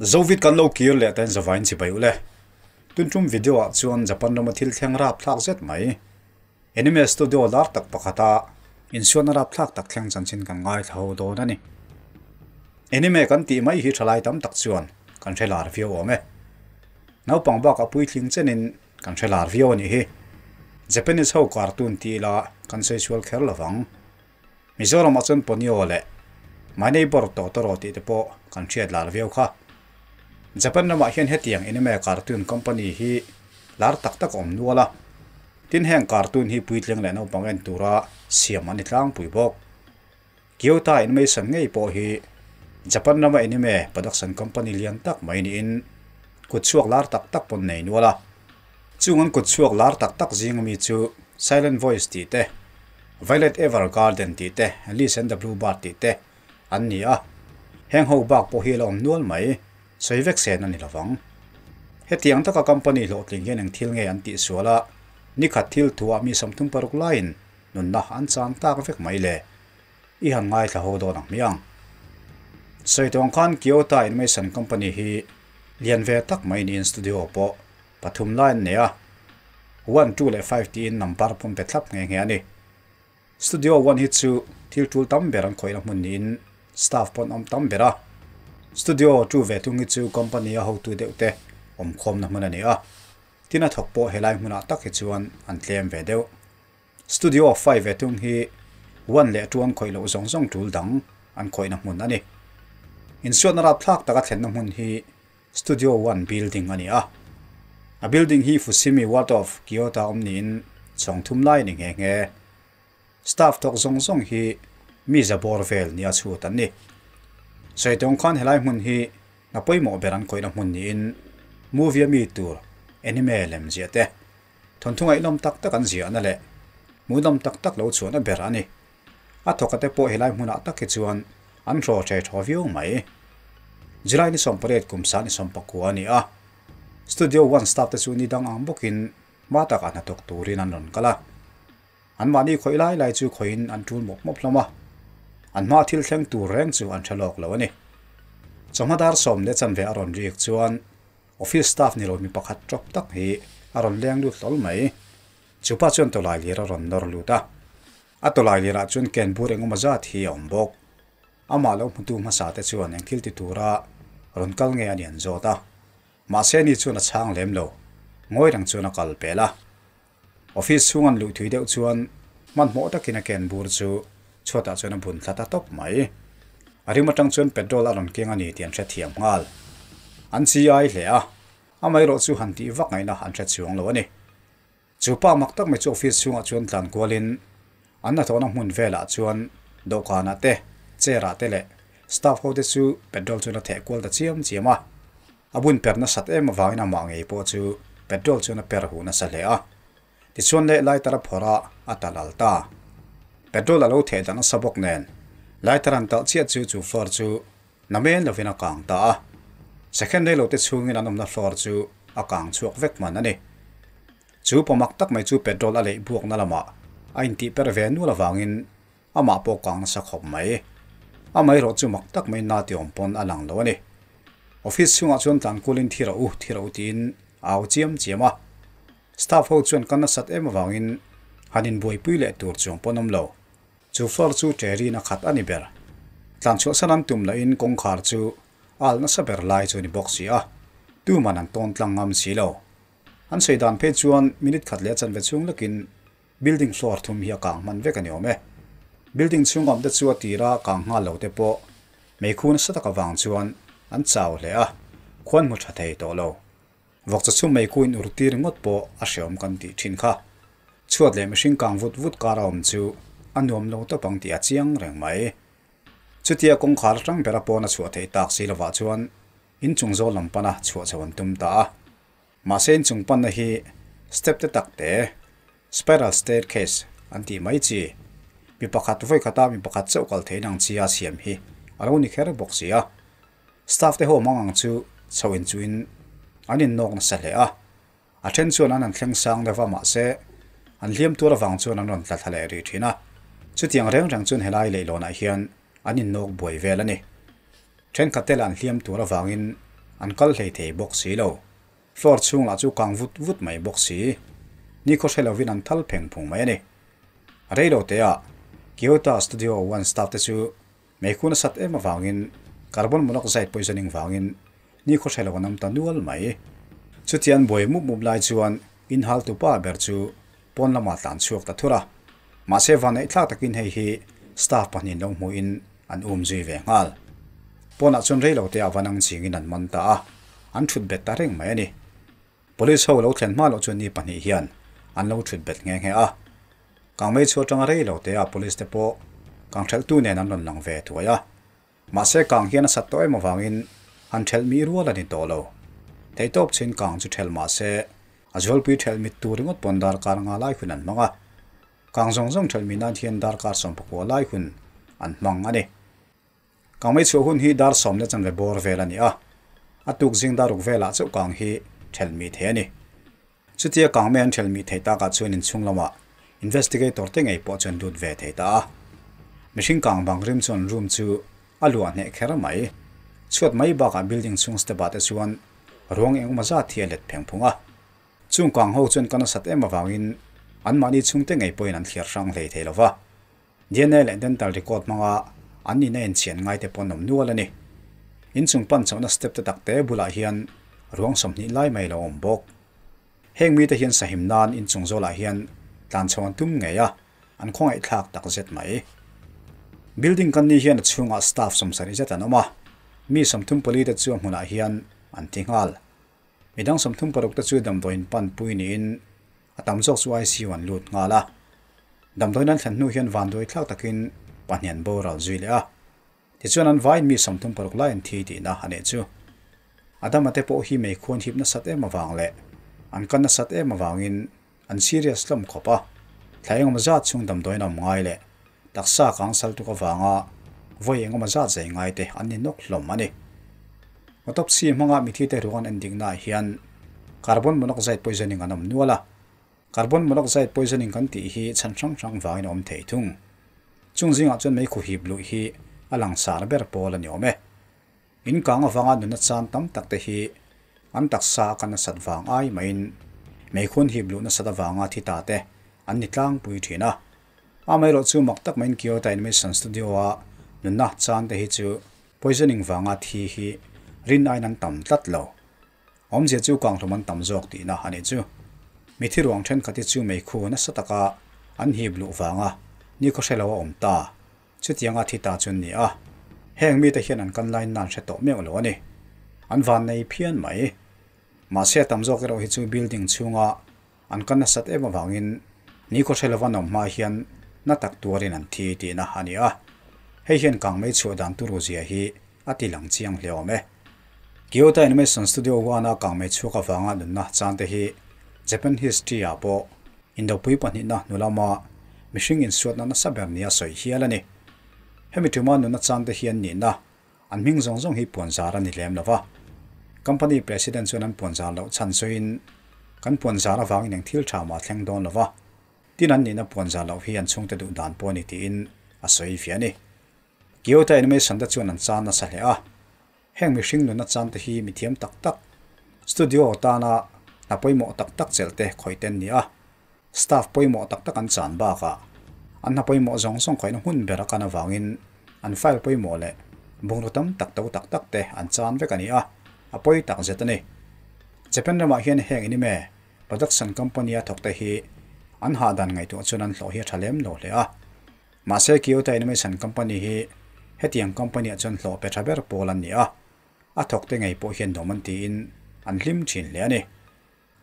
Zovit kan lo kir leh ten zavain chibai ule. Tun tum video ah chuan Japan rama thil thleng rap thlak zet mai. Anime studio lar tak pakhata insuatna rap thlak tak thleng chanchin kan ngaithla ho dawn a ni. Anime kan tih mai hi thalai tam tak chuan kan hre lar viau awm e. Naupang bakah puitling chenin kan hre lar viau a nih hi. Japanese ho cartoon tih ila kan sawi sual kher lovang. Mizoramah chuan Ponyo leh My Neighbor Totoro tih te pawh kan hriat lar viau kha. Japan ramah hian hetiang anime cartoon company hi lar tak tak a awm nual a. Tin heng cartoon hi puitling leh naupang en tura siam an ni tlangpui bawk. Kyoto Animation ngei pawh hi Japan rama anime production company lian tak mai niin kutchhuak lar tak tak pawn nei nual a. Chung an kutchhuak lar tak tak zing ami chu Silent Voice tih te, Violet Evergarden tih te, Liz and the Blue Bird tih te an ni a. Heng ho bak pawh hi a la awm nual mai, sawi vek sen a ni lovang. Hetiang taka company hlawhtling hian eng thil nge an tihsual a, nikhat thil thuah mi 36 laiin nunna an chang tak vek mai le. I han ngaithla ho dawn ang hmiang. Sawi tawng khan Kyoto Animation Company hi lian ve tak mai niin studio pawh pathum lai an nei a. One, two leh five tiin number pawm pe thlap nghe nghe a ni. Studio one hi chu thil tul tam ber an khawihna hmun niin staff pawh an awm tam ber a. Studio two ve thung hi chu company a hotu deuh te awmkhawmna hmun a ni a. Tin a thawk pawh helai hmunah tak hi chuan an tlem ve deuh. Studio 5 ve thung hi one leh two an khawih loh zawng zawng tul dang an khawihna hmun a ni. Insuatna rapthlak taka thlenna hmun hi Studio 1 building a ni a. A building hi Fushimi Ward of Kyoto awm niin chhawng thum lai a ni nghe nghe. Staff thawk zawng zawng hi mi za bawr vel nia chhut an ni. Sawi tawng khan helai hmun hi hna pawimawh ber an khawihna hmun niin movie a mi tur anime lem ziah te thawnthu ngaihnawm tak tak an ziahna leh hmuhnawm tak tak lo chhuahna ber a ni. A thawka te pawh helai hmunah tak hi chuan an hraw the thaw viau mai. July ni 18 kum san ni 19 a ni a. Studio One staff te chu ni dang ang bawkin hma takah hnathawk turin an rawn kal a. An mahni khawih lai lai chu khawihin an tul mawp mawp hlawm a. An hma thil thleng tur reng chu an tha lawk lo a ni. Chawhma dar 10 leh chanve a rawn rik chuan office staff ni lo mi pakhat tawp tak hi a rawn leng lut hlawl mai. Chupa chuan tawlai lir a rawn nawr lut a. A tawlai lirah chuan ken bur engemaw zat hi a awm bawk. Amah lo hmutu hmasa te chuan eng thil ti tura rawn kal nge a ni an zawt a. Mahse ni chuan a chhang lem lo. Ngawi reng chuan a kal pel a. Office chhung an luh thui deuh chuan hmanhmawh takin a ken bur chu chhuatah chuan a bun thla ta tawp mai. A rim atang chuan petrol a rawn keng a ni tih an hrethiam nghal. An chi ai hle a. Amaherawh chu han tih vak ngaihna an hre chuang lo a ni. Chu pa mak tak mai chu office chhungah chuan tlan kualin an hnathawhna hmun velah chuan dawhkanah te, chair ah te leh staff ho te chu petrol chuan a theh kual ta chiam chiam a. A bun per nasat em avangin amah ngei pawh chu petrol chuan a per huh nasa hle a. Tichuan leh lighter a phawrh a, a talh al ta. Petrol a lo theh dan nasa bawk nen lighter an talh chiah chu chu floor chu namen lovin a kang ta a. Second rei lo te chhungin an awmna floor chu a kang chhuak vek hman a ni. Chu pamak tak mai chu petrol a leih buakna lamah a intih per ve nual avangin amah pawh kang nasa khawp mai. Amaherawh chu mak tak mai na ti awm pawn a lang lo a ni. Office chhungah chuan tlan kulin thi rawh u, thi rawh u tiin a au chiam chiam a. Staff ho chuan kan nasat em avangin han inbuaipui leh tur chuang pawn awm lo. Chu floor chu ṭerin a khat a ni ber. Tlan chhuahsan an tum lahin kawngkhar chu a alh nasa ber lai chu a ni bawk si a. Tuman an tawn tlang ngam si lo. An sawi dan phei chuan minute khat leh chanve chhung lekin building floor thum hi a kang hman vek a ni awm e. Building chhung awm te chu a tira kang nghal lo te pawh meikhu nasa tak avang chuan an chau hle a, khuan hmu tha thei tawh lo. Vawkcha chu meikhu in ur tir ringawt pawh a hreawm kan tih thin kha. Chhuat leh mihring kang vut vut kar a awm chu a nuam lo tawp ang tih a chiang reng mai. Chutia kawngkhar atang bera pawn a chhuah theih tak si lovah chuan inchung zawl lam pana chhuah chho an tum ta a. Mahse inchung panna hi step te tak te, spiral staircase an tih mai chi, mi pakhat vawi khata mi pakhat chauh kal theih nang chi a siam hi a lo ni kher bawk si a. Staff te ho mang ang chu chho in chuin an innawk nasa hle a. A then chuan an han thleng sang deuh a mahse an hliam tur avang chuan an rawn tla thla leh rih thin a. Chutiang reng reng chuan helai leihlawnah hian an innawk buai vel a ni. Thenkhat te lah an hliam tur avangin An kal hlei thei bawk si lo. Floor chhung lah chu kang vut vut mai bawk si. Nikhaw hre lovin an thal pheng phung mai a ni. Rei lo teah Kyoto Studio One staff te chu meikhu nasat em avangin carbon monoxide poisoning vangin nikhaw hre lo an awm ta nual mai. Chutian buai mup mup lai chuan inhal tupa ber chu pawn lamah tlan chhuak ta thur a. Mahse vanneih thlak takin hei hi staff pahnih lo hmuhin an um zui ve nghal. Pawnah chuan rei lo teah van ang chingin an man ta a, an thut bet ta reng mai a ni. Police ho lo thlen hma loh chuan ni pahnih hian an lo thut bet nghe nghe a. Kangmei chhuah atanga rei lo teah police te pawh kangthelhtu nen an rawn lang ve thuai a. Mahse kang hian a sat tawh em avangin han thelh mi rual a ni tawh lo. Theihtawp chin kang chu thelh mahse a zualpui thelh mit tur ringawt pawn darkar nga lai hun an hmang a. Kang zawng zawng thelh mi nan hian darkar sawmpakua lai hun an hmang a ni. Kang mei chhuah hun hi dar sawm leh chanve bawr vel a ni a, a tuk zing dar ruk velah chauh kang hi thelh mi thei a ni. Chutia kang mei an thelh mi thei takah chuan inchhung lamah investigator te ngei pawh chuan lut ve thei ta a. Mihring kang bang rim chuan room chu a luah hneh kher mai. Chhuat mai bakah building chhung step ah te chuan ruang engemaw zat hi a let pheng phung a. Chung kang ho chuan ka nasat em avangin anmahni chhungte ngei pawhin an thliar hrang hlei thei lo va. DNA leh dental record hmanga an nihna enchhian ngaite pawh an awm nual a ni. Inchung pan chhohna step te takte bulah hian ruang 20 lai mai lo awm bawk. Heng mite hian sahim nan inchung zawlah hian tlan chho an tum ngei a, an khawngaihthlak tak zet mai. Building kan ni hian a chhungah staff 70 zet an awm a, mi 34 te chu a hmunah hian an thi nghal. Midang 36 te chu damdawiin panpui niin a tam zawk chu ICU an lut nghal a. Damdawiin an thlen hnu hian vanduai thlak takin pahnih an boral zui leh a. Tichuan an vaiin mi 36 lai an thi tihna a nih chu. Adama te pawh hi meikhuan hip nasat em avang leh an kan nasat em avangin an serious hlawm khawp a. Thla engemaw zat chhung damdawiin a awm ngai leh taksa kang sal tuk avanga vawi engemaw zat zai ngai te an ni nawk hlawm a ni. Autopsy hmanga mithi te ruang an endiknaah hian carbon monoxide poisoning an awm nual a. Carbon monoxide poisoning kan tih hi chhan hrang hrang vangin a awm thei thung. Chung zingah chuan meikhu hip luh hi a langsar ber pawl a ni awm e. In kang avanga nuna chan tam tak te hi an taksa a kan nasat vang ai maiin meikhuan hip luh nasat avanga thi ta te an ni tlangpui thin a. Amaherawh chu mak tak maiin Kyoto Animation Studio-a nunna chan te hi chu poisoning vanga thi hi rin aiin an tam tlat lo. Awmzia chu kanghlum an tam zawk tihna a nih chu. Mithi ruang thenkhat hi chu meikhu nasa taka an hip luh vanga nikhaw hre lo a awm ta. Chutianga thi ta chu an ni a. Heng mite hian an kan lain nan hre tawh meuh lo a ni. An van nei phian mai. Mahse a tam zawk erawh hi chu building chhunga an kan nasat em avangin nikhaw hre lova nawm hma hian na tak tuarin an thi tihna a ni a. Hei hian kang mei chhuah dan turu zia hi a ti lang chiang hle awm e. Kyoto Animation Studio One-a kang mei chhuak avanga nunna chante hi Japan history-ah pawh Indopui pahnihna hnu lama mihring insuatna nasa ber nia sawi hial a ni. Hemi tuma nunna chante hian nihna an hming zawng zawng hi puanzar a ni lem lo va. Company president chuan an puanzar loh chhan sawiin, Kan puanzar avangin eng thil tha mah thleng dawn lo va, tin an nihna puanzar loh hi an chhungte duh dan pawh a ni tiin a sawi fiah a ni. Kyoto Animation te chuan an chan nasa hle a. Heng mihring nunna chante hi mithiam tak tak, studio tana hna pawimawh tak tak chelh te khawih te an ni a. Staff pawimawh tak tak an chan bakah an hna pawimawh zawng zawng khawihna hmun ber a kan avangin an file pawimawh leh bungraw tam tak to tak tak te an chan vek a ni a, a pawi tak zet a ni. Japan ramah hian heng anime production company a thawk te hi an hahdan ngaihtuah chuan an hlawh hi a tha lem lo hle a. Mahse Kyoto Animation Company hi hetiang company ah chuan hlawh pe tha ber pawl an ni a, a thawk te ngei pawh hian nuam an tiin an hlim thin hle a ni.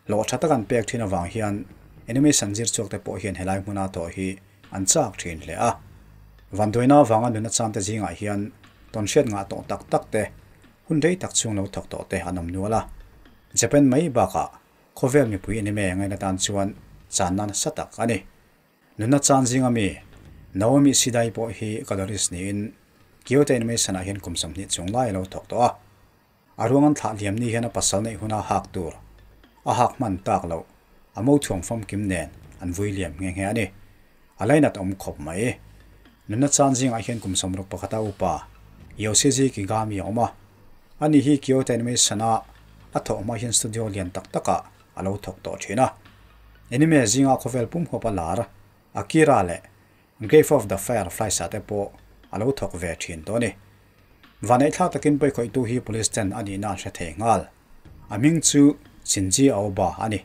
Hlawh tha tak an pek thin avang hian animation zir chhuak te pawh hian helai hmuna tawh hi an chak thin hle a. Vanduaina avanga nuna chante zingah hian tawnhriat ngah tawh tak tak te, hun rei tak chhung lo thawk tawh te an awm nual a. Japan mai bakah khawvel mipui anime ngaina tan chuan channa nasa tak a ni. Nuna chan zinga mi Naomi Sidai pawh hi colorist niin Kyoto Animation ah hian kum 20 chung lai a lo thawk tawh a. A ruang an thlah hliam ni hian a pasal neih huna hak tur a hak hman tak loh a mo thuam famkim nen an vui liam nghe nghe a ni. A lainat awm khawp mai. Nuna chan zingah hian kum 61 a upa Yoshiji Kigami a awm a. Ani hi Kyoto Animation-a a thawh hma hian studio lian tak takah a lo thawk tawh thin a. Anime zinga khawvel pum huap a lar Akira leh Grave of the Fireflies-ah te pawh a lo thawk ve thin tawh a ni. Vaneihthlak takin pawikhawihtu hi police ten a nihna an hre thei nghal. A hming chu Shinji Aoba a ni.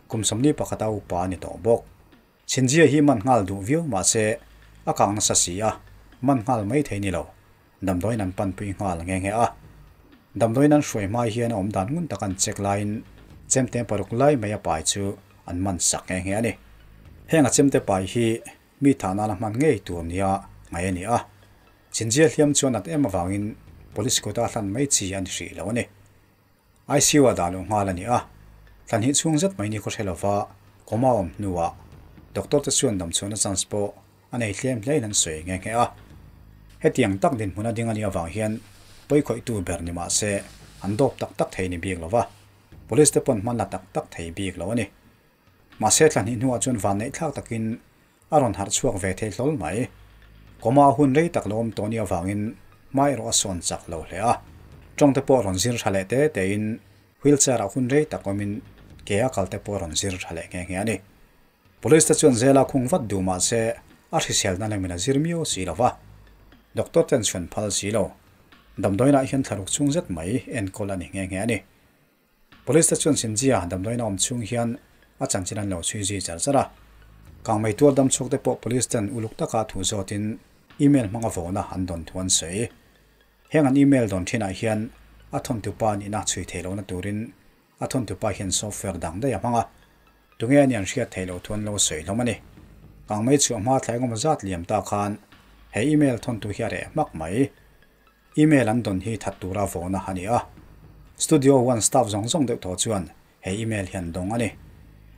Kum 41 a upa a ni tawh bawk. Shinji-a hi man nghal duh viau mahse a kang nasa si a, man nghal mai thei ni lo. Damdawiin an panpui nghal nghe nghe a. Damdawiin an hruai hma hian a awm dan ngun tak an check laiin chemte paruk lai mai a pai chu an man sak nghe nghe a ni. Heng a chemte pai hi mi thah nana hman ngei tur nia ngaih a ni a. Chinzia hliam chuan at em avangin police kut a hlan mai chi a ni hrih lo a ni. ICU ah dah luh nghal a ni a, thlan hnih chhung zet mai ni khaw hre lova coma awm hnuah doctor te chuan damchhuahna chance pawh a nei tlem hlein an sawi nghe nghe a. Hetiang tak dinhmun a ding a nih avang hian pawikhawihtu ber ni mah se an dawp tak tak thei ni bik lova, police te pawn hman la tak tak thei bik lo a ni. Mahse thla hnih hnuah chuan vanneih thlak takin A rawn harh chhuak ve thei hlawl mai. Kawma a hun rei tak lo awm tawh nih avangin hma erawh a sawn chak lo hle a. Tawng te pawh a rawn zir tha leh te tein wheelchair ah hun rei tak awmin ke a kal te pawh a rawn zir tha leh nghe nghe a ni. Police te chuan zela khung vat duh mah se a hriselna lamin a zir miau si lo va. Doctor ten chhuan phal si lo. Damdawiinah hian thlaruk chhung zet mai enkawl a ni nghe nghe a ni. Police te chuan Sinjia damdawiin a awm chhung hian a chanchin an lo chhui zui char char a. Kangmei tuar dam chhuak te pawh police ten uluk taka thu zawtin email hmanga vawna an dawn thu an sawi. Heng an email dawn thinah hian a thawntupa nihna chhui thei lohna turin a thawntupa hian software dang daih a hmang a. Tunge a nih an hriat theih loh thu an lo sawi hlawm a ni. Kangmei chhuah hma thlai engemaw zat liam ta khan he email thawntu hi a reh hmak mai. Email an dawn hi that tura vawna a ni a. Studio One staff zawng zawng deuh tawh chuan he email hi an dawng a ni.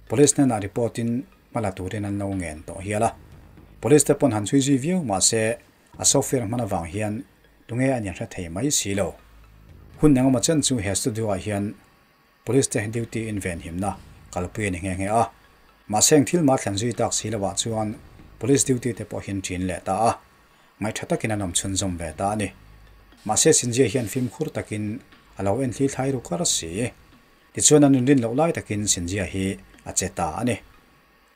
Police hnenah report in hma la turin an lo ngen tawh hial a. Police te pawn han chhui zui viau mah se a software hman avang hian tunge a inhre thei mai si lo. Hun engemaw chen chu he studio ah hian Police te duty in venhimna kalpui a ni nghe nghe a. Mahse eng thil mah thlen zui tak si loah chuan Police duty te pawh hian ṭin leh ta a. Ngaihṭha takin an awm chhunzawm ve ta a ni. Mahse Sinjia hian fimkhur takin a lo en thli thlai ru kar si. Tichuan an inrin loh lai takin Sinjia hi a che ta a ni.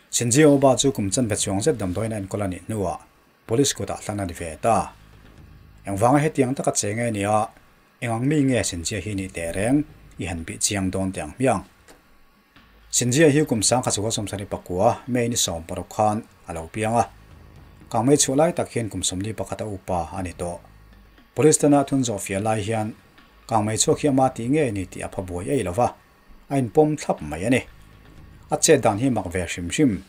Sinjia Oba chu kum chanve chuang zet damdawiin a enkawl a nih hnuah Police kutah hlan a ni ve ta. Engvanga hetiang taka che nge nia Eng ang mi nge Sinjia hi nih teh reng i han bih chiang dawn teh ang hmiang. Sinjia hi kum 1979 May ni 16 khan a lo piang a. Kangmei chhuah lai tak hian kum 41 a upa a ni tawh. Police tena thun zawh fiah lai hian Kangmei chhuak hi ama tih nge ni tih a pha buai ei lo va, a inpawm thlap mai a ni. A chet dan hi mak ve hrim hrim.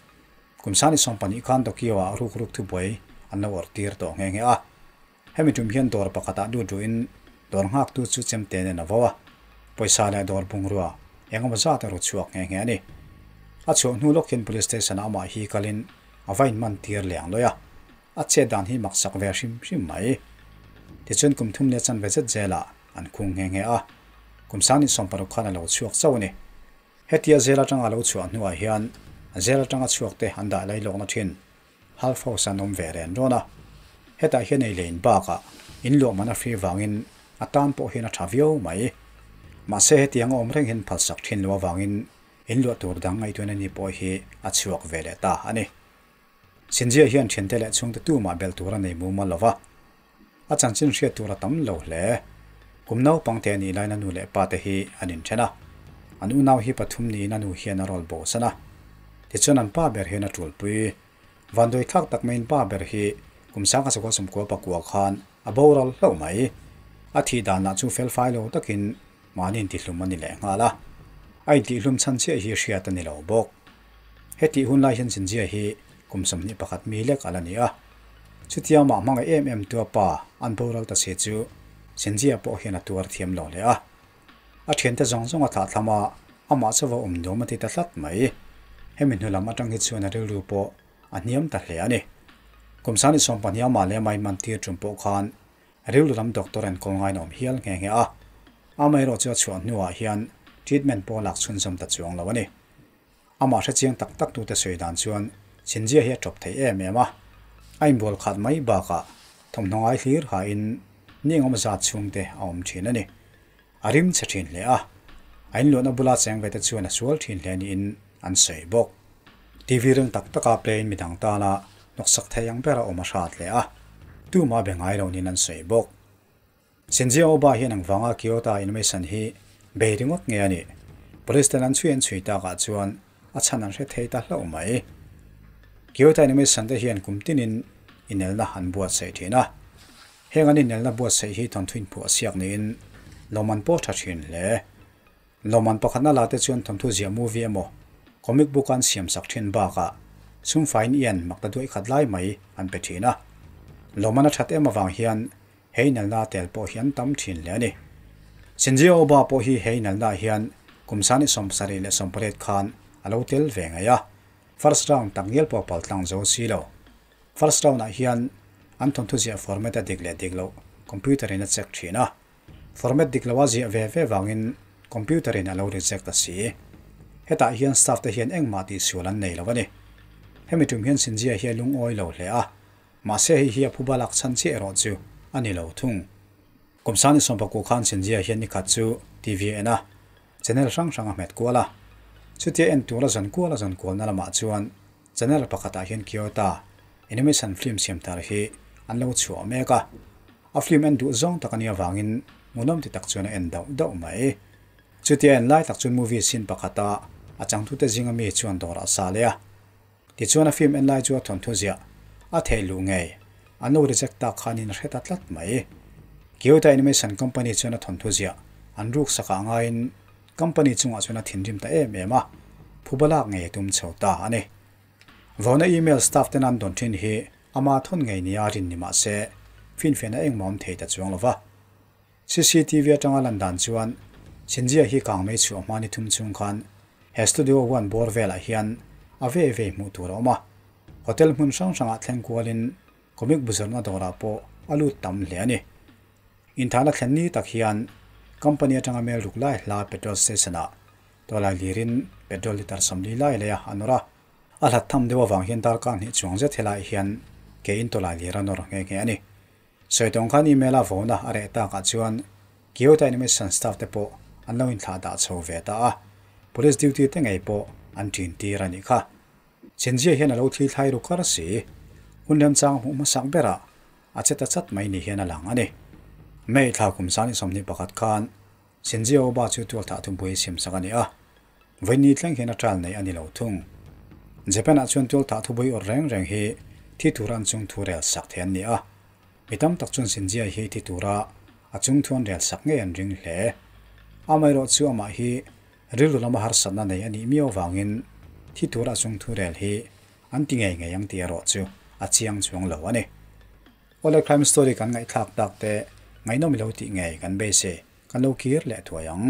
Kum 2020 khan Tokyo-ah ruk ruk thubuai an lo awrh tir tawh nghe nghe a. Hemi tum hian dawr pakhatah lut ruhin dawr nghaktu chu chemte nen a vo a, pawisa leh dawr bungrua engemaw zat a ru chhuak nghe nghe a ni. A chhuah hnu lawk hian Police Station-ah amah hi kalin a va inman tir leng lawih a, a chet dan hi maksak ve hrim hrim mai. Tichuan kum thum leh chanve zet zelah an khung nghe nghe a, kum 2016 khan a lo chhuak chauh a ni. Hetia zel atanga a lo chhuah hnuah hian zel atanga chhuakte an dah lailawkna thin. Half house an awm ve ren rawn a, hetah hian ei leh in bakah in luah man a hri vangin a tan pawh hian a tha viau mai. Mahse hetiang a awm reng hian phalsak thin lo avangin in luah tur dang ngaihtuahna ni pawh hi a chhuak ve leh ta a ni. Sinzia hian thiante leh chhungte tumah belh tur a nei mumal lo va, a chanchin hriat tur a tam lo hle. Kum naupang te a nih lain a nu leh pa te hi an inthen a, an unau hi pathum niin a nu hian a rawl bosan a. Tichuan an pa ber hian a tulpui. Vanduai thlak tak maiin pa ber hi kum 1999 khan a boral hlauh mai. A thih dan lah chu felfai lo takin mahni intihlum a ni leh nghal a. A intihlum chhan chiah hi hriat a ni lo bawk. Hetih hun lai hian Sinzia hi kum 21 mi lek a la ni a. Chutia mah hmangaih em em tua pa an boral ta si chu Sinzia pawh hian a tuar thiam lo hle a. A thiante zawng zawng a thlah thlam a, amah chu va awm nuam a ti ta tlat mai. Hemi hnu lam atang hi chuan a rilru pawh a hniam ta hle a ni. Kum 20 amah leh amah inman tir tum pawh khan rilru lam doctor enkawl ngain a awm hial nghe nghe a. Amaherawh chu a chhuah hnuah hian treatment pawh a lak chhunzawm ta chuang lo a ni. Amah hrechiang tak tak tute sawi dan chuan Chinzia hi a tawp thei em em a, a inbual khat mai bakah thawmhnaw ngai hlir hain ni engawm zat chhungte a awm thin a ni. A rim chhe thin hle a, a inluahna bula cheng ve te chuan a sual thin hle niin an sawi bawk. TV ring tak taka play in midang tana hnawksak thei ang bera awm a hrat hle a, tumah be ngai lo niin an sawi bawk. Shinji Aoba hian engvanga Kyoto Animation hi bei ringawt nge a nih? Police ten an chhui an chhui takah chuan a chhan an hre thei ta hlauh mai. Kyoto Animation te hian kum tinin inelna an buatsaih thin a. Heng an inelna buatsaih hi thawnthu inphuah siak niin lawmman pawh tha thin hle. Lawmman pakhatna la te chuan thawnthu ziah movie emaw comic book an siam sak thin bakah sumfaiin ian makta duaih khat lai mai an pe thin a. Lawmman a that em avang hian he inelna tel pawh hi an tam thin hle a ni. Shinji Aoba pawh hi he inelnaah hian kum sani 78 khan a lo tel ve ngei a, first round takngial pawh a paltlang zo si lo. First round ah hian an thawnthu ziah format a dik leh dik loh computer in a check thin a, format dik loa ziah ve ve vangin computer in a lo reject a si. Hetah hian staff te hian engmah tihsual an nei lo a ni. Hemi tum hian Shinji-a hi a lungawi lo hle a, mahse hei hi a phuba lak chhan chiah erawh chu a ni lo thung. Kum sani sawmpakua khan Shinji-a hian nikhat chu TV a en a, channel hrang hrang a hmet kual a. Chutia en tura zan kual a zan kualna lamah chuan Channel pakhatah hian Kyoto animation film siam thar hi an lo chhuah mek a, a film en duh zawng tak a nih avangin hmuhnawm ti tak chuan a en dauh dauh mai. Chutia en lai tak chuan movie scene pakhata a changtute zinga mi chuan dawrah a sa leh a. Tichuan a film en lai chu a thawnthu ziah a theih luh ngei an lo reject tak khanin a hre ta tlat mai. Kyoto Animation Company chuan a thawnthu ziah an ruk sakah ngaiin Company chungah chuan a thinrim ta em em a, phuba lak ngei a tum chho ta a ni. Vauna email staff ten an dawn thin hi ama thawn ngei nia a rin ni mah se, finfiahna engmah awm thei ta chuang lo va. CCTV atanga lan dan chuan Shinjia hi kang mei chhuah hma ni thum chhung khan he Studio One bawr velah hian a ve vei hmuh tur a awm a. Hotel hmun hrang hrangah thleng kualin comic buzawrhna dawrah pawh a lut tam hle a ni. Inthahna thlen ni tak hian company atanga mel ruk lai hla petrol station ah tawlai lirin petrol litre 40 lai lei a a nawr a. A hlat tham deuh avang hian darkar hnih chuang zet helai hian ke in tawlai lir a nawr nghe nghe a ni. Sawi tawng khan email a vawna a reh takah chuan Kyoto Animation staff te pawh an lo inthlah dah chho ve ta a, police duty te ngei pawh an ṭin tir a nih kha. Chinzia hian a lo thli thlai ru kar si. Hun remchang hmuh hmasak berah a che ta chat mai ni hian a lang a ni. May thla kum 21 khan Shinji Aoba chu tualthah thupui siamsak a ni a, vawiin thleng hian a trial nei a ni lo thung. Japan-ah chuan tualthah thupui awrh reng reng hi thi tura an chung thu rel sak thei an ni a, mi tam tak chuan Shinji hi thi tura a chung thu an rel sak ngei an ring hle. Amaherawh chu amah hi rilru lama harsatna nei a nih miau avangin thi tura a chung thu rel hi An ti ngei ngei ang tih erawh chu a chiang chuang lo a ni. Awle crime story kan ngaihthlak tak te ngaihnawm ilo tih ngei kan beisei kan lo kir leh thuai ang.